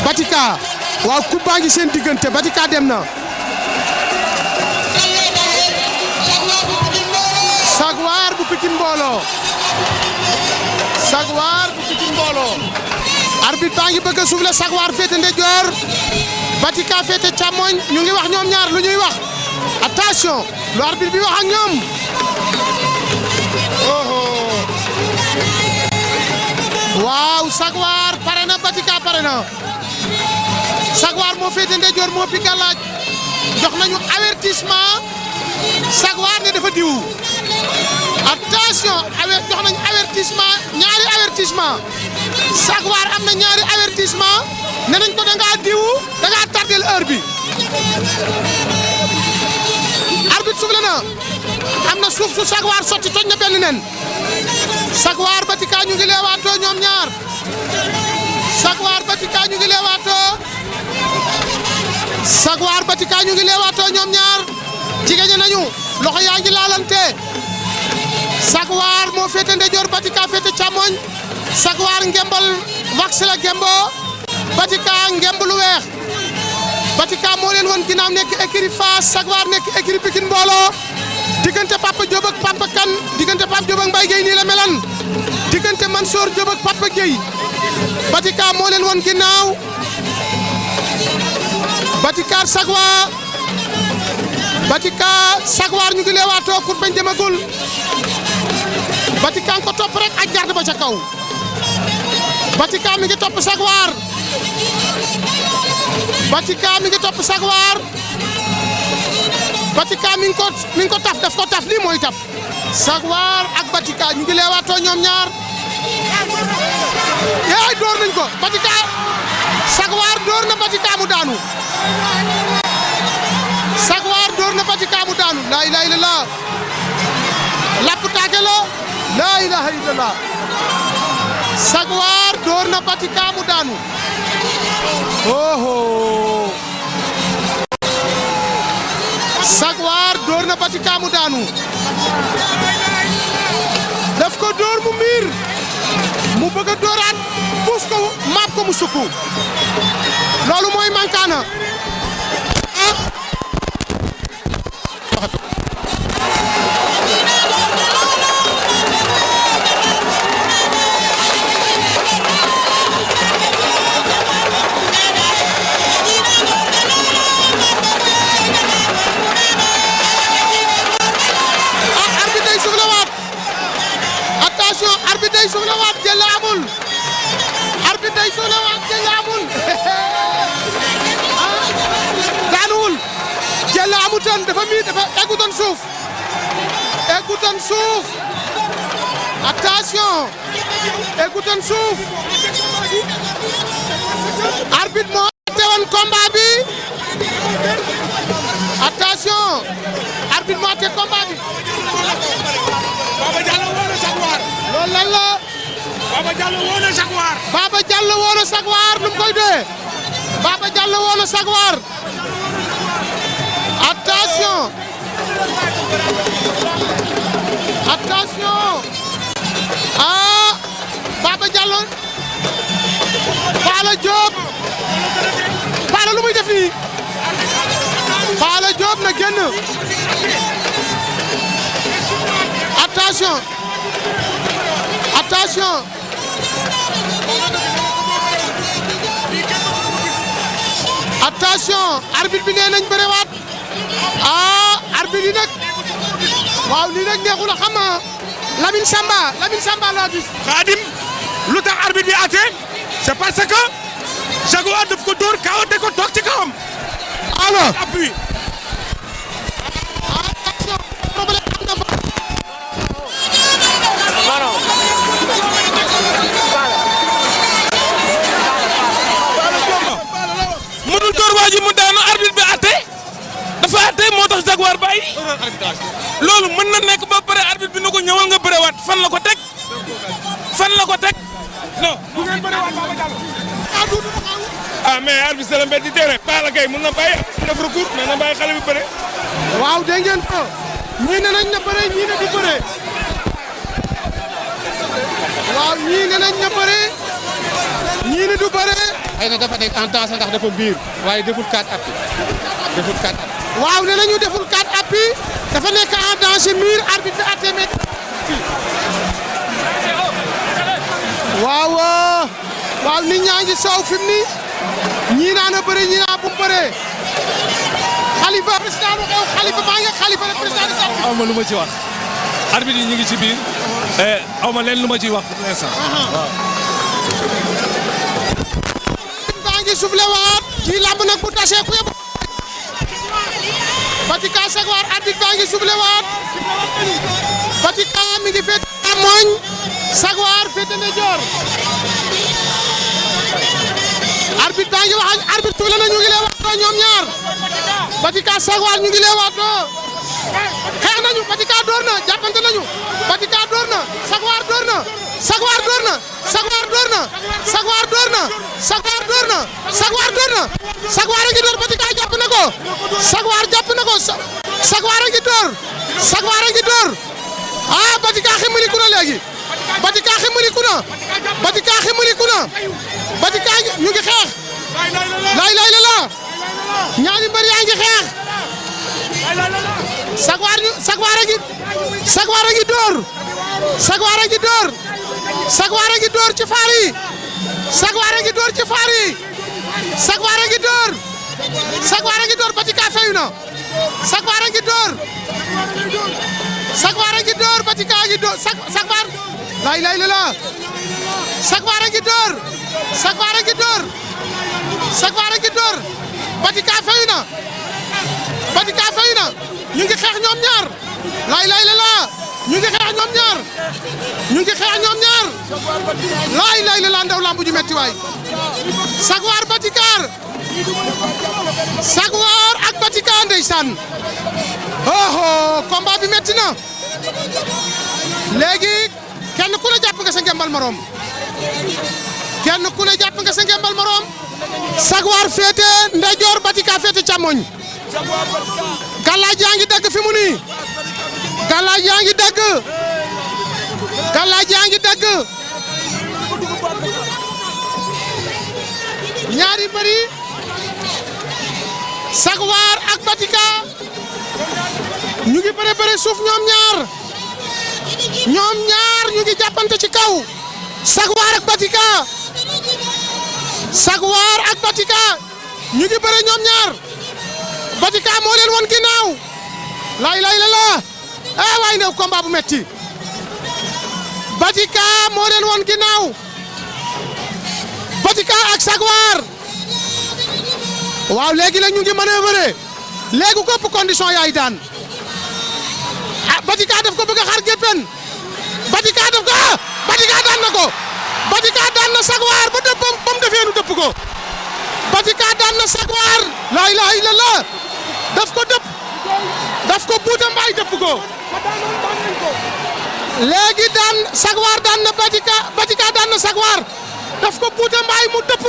Batika waaw coup baa ngi seen diggante Batika dem na Jaguar bu Pikine Mbolo Jaguar bu Pikine Mbolo arbitre baa ngi bëgg a souffler Jaguar féete ndeyjoor Batika féete càmmoñ ñu ngi wax ñoom ñaar lu ñuy wax attention lu arbitre bi wax ak ñoom waaw Jaguar pare na Batika pare na Jaguar moo féete ndeyjoor moo pi galaaj jox nañu avertissement Jaguar ne dafa diw attention jox nañu avertissement ñaari avertissement Jaguar am na ñaari avertissement ne nañ ko da ngaa diw da ngaa tardel heure bi arbitre soufflé na am na suuf su Jaguar sotti toj na benn nen Jaguar Batika ñu ngi leewaatoo ñoom ñaar Jaguar Batika ñu ngi leewaatoo Jaguar Batika ñu ngi leewaatoo ñoom ñaar jigéen nañu loxo yaa ngi laalante Jaguar moo féete ndeyjoor Batika féete càmmoñ Jaguar ngembal wax la gembo Batika ngemb lu weex Batika moo leen woon ginnaaw nekk écurie Fass Jaguar nekk écurie Pikine Mbolo diggante Papa Diop ak Papa Kane diggante Papa Diop ak Mbaye Gueye nii la melan diggante Mansour Diop ak Papa Gueye Batika moo leen woon ginnaaw Batika Jaguar ñu ngi leewaatoo kur bañ demagul Batika ko topp rek ak garde ba ca kaw Batika mi ngi topp Jaguar Batika mi ngi topp Jaguar Batika mi ngi ko taf daf ko taf lii mooy taf Jaguar ak Batika ñu ngi leewaatoo ñoom ñaar yaay door nañ ko Batika Jaguar door na Batika mu daanu Jaguar door na Batika mu daanu la ilaha illallah lapp taake la ilaha illallah Jaguar door na Batika mu daanu Jaguar door na Batika mu daanu daf ko door mu miir mu bëgg a dooraat puus ko maap ko mu sukku loolu mooy mankaana arbitre day suuf la waat jël amul arbitre day suuf la waat jël amul daanuwul jël amutoon dafa eggutoon suuf attention eggutoon suuf arbitre moo teewoon combat bi attention arbitre moo te combat bi loolu lan la Baba Diallo woo na Jaguar. Baba Diallo woo na Jaguar nu mu koy doyee Baba Diallo woo na Jaguar attention Baba Diallo Pala Diop Pala lu muy def nii Pala Diop na génn attention arbitre bi nee nañ bërewaat arbitre yi nag waaw lii nag neexul a xam Lamine Samba laa gis. Khadim lu tax arbitre bi àtte c'est parce que Jaguar daf ko dóor kaawate ko toog ci kawam. alors appui. attention problème am na fa. mënul dóor waa ji mu daanu arbitre bi àtte dafa àtte moo tax Jaguar bàyyi loolu mën na nekk ba pare arbitre bi na ko ñëwal nga bërewaat fan la ko teg non du ngeen bërewaat Baba Diallo mais arbitre c'est le mbedd di tere Balla Gaye mën na bàyyi def recours mais na bàyyi xale bi bëre waaw dégg ngeen ko ñii ne nañ na bëre ñii ne du bëre waaw ñii ne nañ na bëre ñii ni du bëre. xëy na dafa nekk en danger ndax dafa biir waaye deful 4 appuis deful 4 appuis. waaw nee nañu deful 4 appuis dafa nekk en danger miir arbitre bi àtte met waaw waaw nit ñaa ngi soow fi mu ni ñii naa na bëre ñii naa bu mu bëree Khalifa président lu xew Khalifa maa ngi Khalifa le président de aw ma lu ma ci wax arbitre yi ñu ngi ci biir aw ma leen lu ma ciy wax pour l'instant waaw. baa ngi soufflé waat kii lamb nag bu tasee ku yëpp Batika Jaguar arbitre baa ngi soufflé waat Batika mi ngi féete càmmoñ Jaguar féete ndeyjoor arbitre baa ngi wax ak arbitre tuule na ñu ngi leewaatoo ñoom ñaar Batika Jaguar ñu ngi leewaatoo xeex nañu Batika door na jàppante nañu Batika door na Jaguar door na Jaguar door na Jaguar door na Jaguar door na Jaguar door na Jaguar door na Jaguar a ngi door Batika jàpp na ko Jaguar jàpp na ko Jaguar a ngi door Jaguar a ngi door ah Batika ximaliku na léegi Batika ximaliku na Batika ximaliku na Batika ñu ngi xeex lay lay la ñaari mbër yaa ngi xeex Jaguar a ngi door Jaguar a ngi door Jaguar a ngi door ci faar yi Jaguar a ngi door ci faar yi Jaguar a ngi door Jaguar a ngi door Batika fayu na Jaguar a ngi door Jaguar a ngi door Batika a ngi door Jaguar lay lay la Jaguar a ngi door Jaguar a ngi door Jaguar a ngi door Batika fayu na Batika fayu na ñu ngi xeex ñoom ñaar lay lay la ñu ngi xeex ñoom ñaar ñu ngi xeex ñoom ñaar lay lay la ndaw lambu ju metti waay Jaguar Batika Jaguar ak Batika ndeysaan oh combat bi metti na léegi kenn ku ne jàpp nga sa ngembal morom kenn ku ne jàpp nga sa ngembal morom Jaguar féete ndeyjoor Batika féete càmmoñ galaaj yaa ngi dagg fi mu nii galaaj yaa ngi dagg galaaj yaa ngi dagg ñaari mbëri Jaguar ak Batika ñu ngi bëre suuf ñoom ñaar ñu ngi jàppante ci kaw Jaguar ak Batika Jaguar ak Batika ñu ngi bëre ñoom ñaar Batika moo leen won ginnaaw lay lay la waay ndew combat bu metti Batika moo leen won ginnaaw Batika ak Jaguar waaw léegi la ñu ngi manœuvrer léegi képp condition yaay daan Batika daf ko bëgg a xar géppen Batika daf ko Batika daan na ko Batika daan na Jaguar ba dëpp ba mu defee nu dëpp ko Batika daan na Jaguar la ilaha illallah daf ko dëpp daf ko buuta mbaay dëpp ko léegi daan Jaguar daan na Batika daan na Jaguar daf ko buuta mbaay mu dëpp